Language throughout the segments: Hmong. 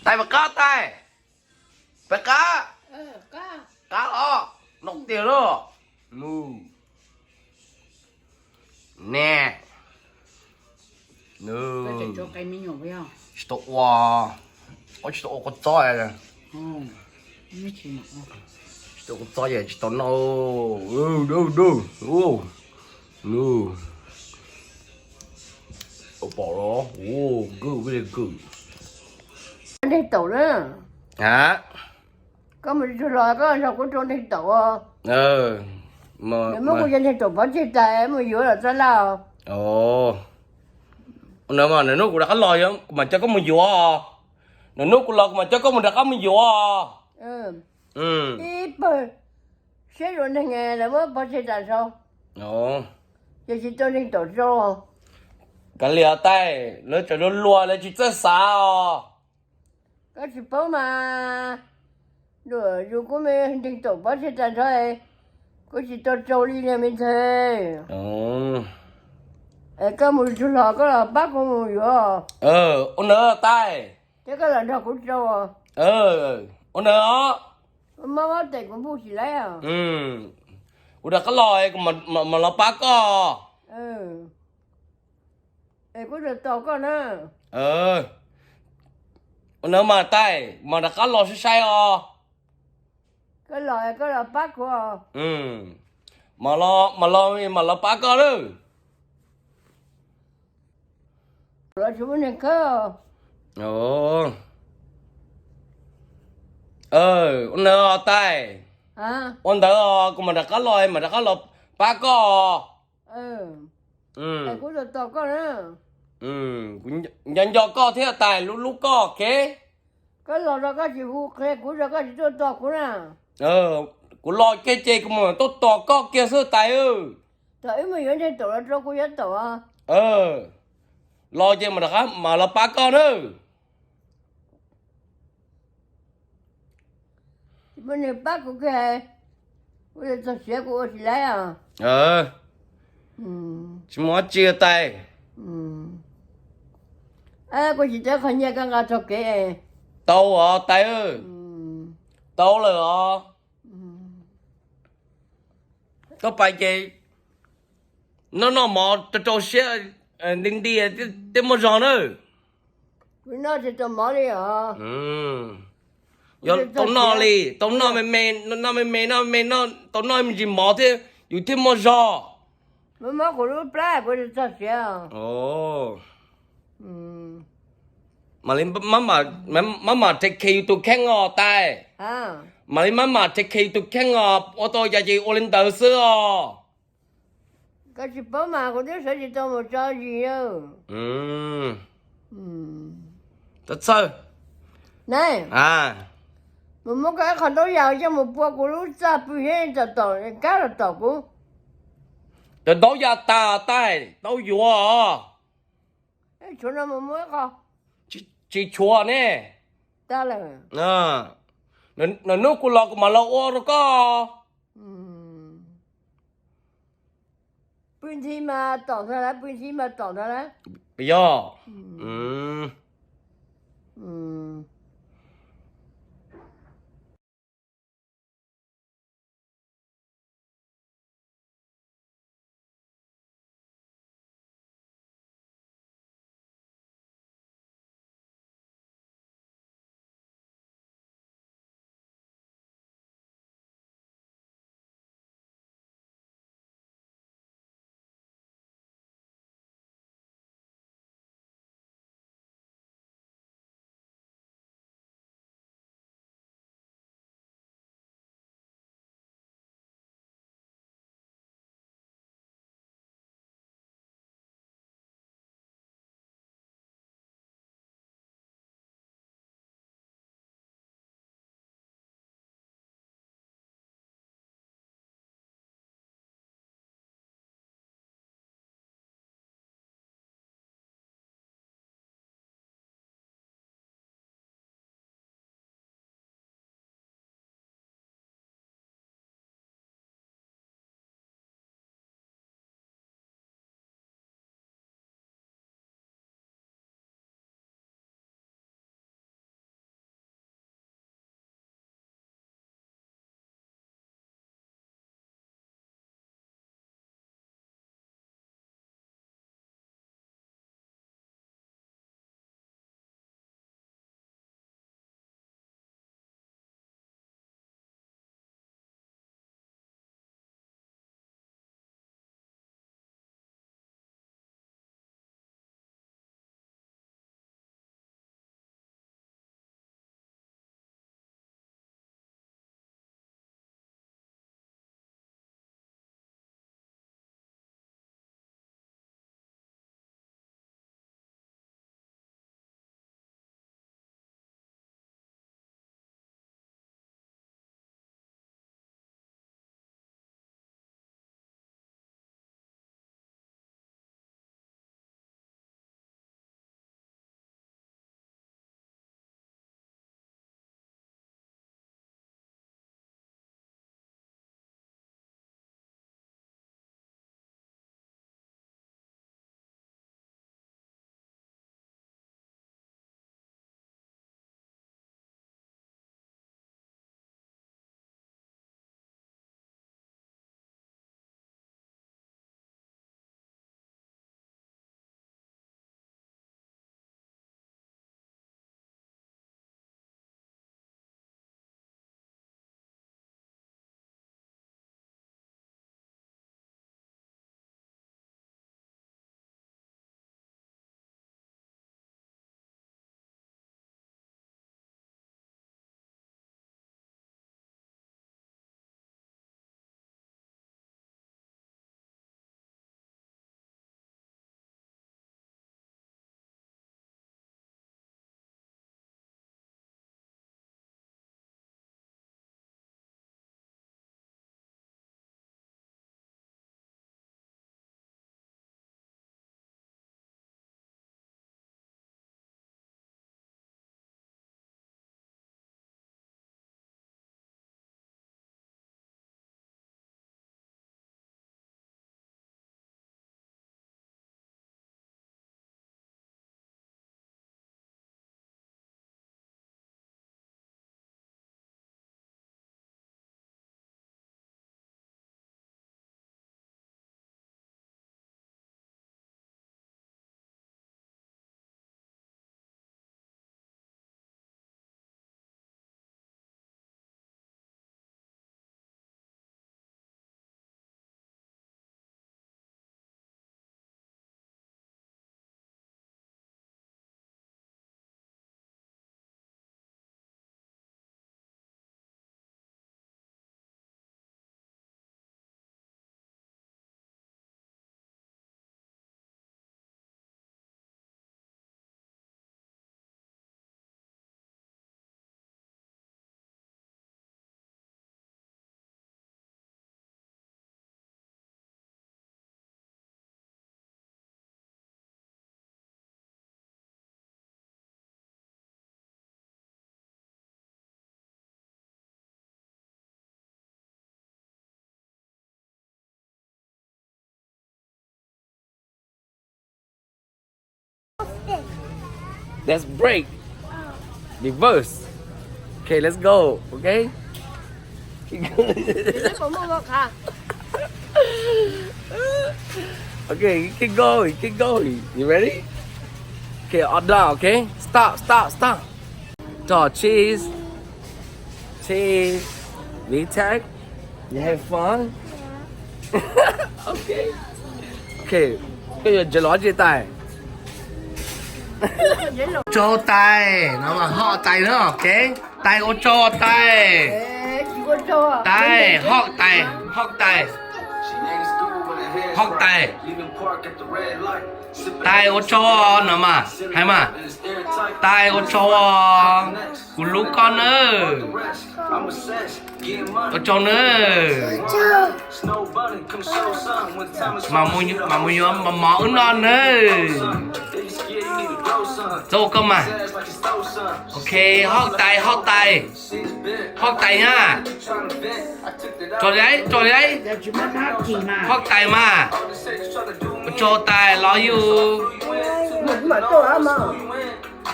Tais, pais qab tais, pais qab, qab los, no tiag lawm. Mus ne. Tsis tau ua, tsis tau ua kua txob, tsis tau ua kua txob ces tsis tau noj. Pom los, kawg li kawg. Nteeg taum na. Koj mus tsuag los koj nrog kuv rau nteeg taum. Muab kuv cov nteeg taum pov tseg tas mus yuav los txog laj. Nws mas nws hnub kuv rov qab los kuv mam coj koj mus yuav. Nws hnub kuv los kuv mam coj koj mus rov qab mus yuav. Ib pawg siab dua neeg lawv muab pov tseg tas nrho, ces tsis tau neeg tom rau. Kav liam tais, lawv tseem luag luag lawv tsis txawj xav os. Koj tsis paub mas, luag yus kuv me nteeg taum pov tseg tas nrho, kuv tsis tau rau li niag me ntxhais. Es koj mus tsuag los koj los pab kuv mus yuav. Ua ntawd tais, thiab koj los nrog kuv rau. Ua ntawd os. Mob mob tes kuv npuj tsis laib. Kuv rov qab los kuv mam los pab koj. Es kuv rau tos koj na. Ua ntawd mas tais, mas rov qab los sai sai os. Koj los koj los pab kuv. Mam los, mam los pab koj lawm. Los tsis muaj neeg khawb. Ua ntawd os tais. Ua ntawd os, kuv mam rov qab los, mam rov qab los pab koj. Kuv tos tos koj na. Kuv nco nco koj thiab tais, hlub hlub koj, ok. Koj los los koj tsis hu qhia kuv, koj tsis tuaj tos kuv na. Kuv los kiag ces kuv mam tuaj tos koj kiag xwb tais. Thaum wb mus yuav nteeg taum los rau kuv yuav taum. Los ces mam rov qab mam los pab koj na. Tsis muaj neeg pab kuv kiag, kuv txog siav kuv ua tsis laib os. Tsis muaj dab tsi tais. Kuv tsis teb qhov nyiaj koj nqa txog kev. Tau os tais, tau lawm os. Koj pais ces noj noj mov rau rau siab, nti nti thiaj muaj zog na. Kuv noj tsis tau mov li os. Yog tau noj li, tau noj me me, noj me me, noj me me, tau noj me ntsis mov thiab yus thiaj muaj zog. Muab mob kuv lub plab kuv tsis txog siav. Mam li, mam mam take care yus tus kheej os tais. Mam li mam mam take care yus tus kheej os, ua tau cas ces ua li ntawd xwb os. Koj tsis paub mas kuv twb sawv tsis tau mus tso zis. Txhawj, mus muab koj ib qho ntaub yas coj mus pua kuv lub txaj pw thiab tom tom kab los tom kuv. Cov ntaub yas tas tais tau yuav. Tshuav no mus muab ib qho. Tsis tshuav ne. Tag lawm. Nws hnub kuv los kuv mam los ua rau koj. Pw ntxhi mas tom ntag lawm, pw ntxhi mas tom ntag lawm. Yog. Let's break. Reverse. Okay, let's go. Okay. Okay, keep going, keep going. You ready? Okay, all done, okay? Stop, stop, stop. Talk, cheese. Cheese. Big Tag. You have fun? Okay. Okay. Koj yuav ntses los tsis tais? Tsau tais no mas hoj tais na, okay. Tais ua tsau tais. Tais hoj tais, hoj tais. Hoj tais. Tais ua tsau no mas, hais mas. Tais ua tsau, kuv hlub koj nawb. Ua tsau nawb. Mam mus yuav mov wb noj nawb. Txhob ua koj mas. Okay, hoj tais, hoj tais. Hoj tais na. Tso li, tso li. Hoj tais mas. Ua tsau tais, love you.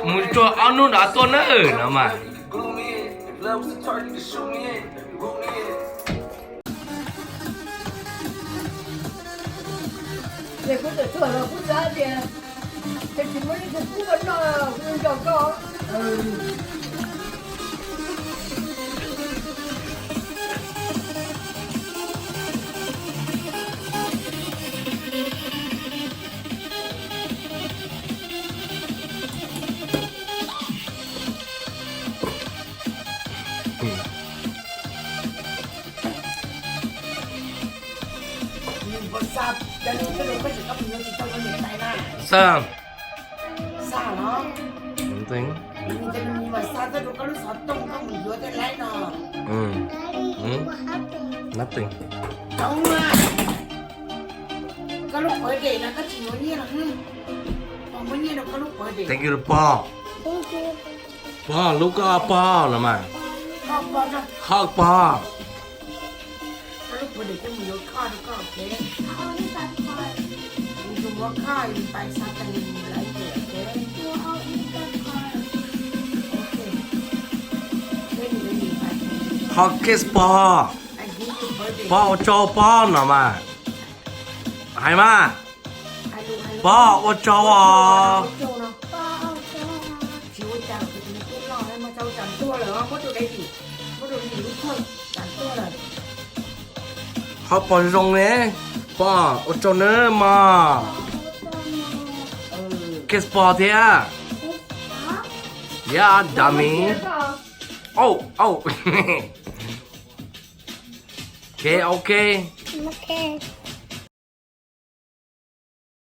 Mus rau ob hnub no tuaj nawb no mas. Xav. Nothing. Thank you pog. Pog, hlub koj pog no mas. Hoj pog. Hoj kiss pog. Pog ua tsau pog no mas. Hais mas. Pog ua tsau os. Hoj pog zoo ne. Pog ua tsau nawb mog. Kiss pog thiab. Yeah, dummy. Oh, oh. Okay, okay.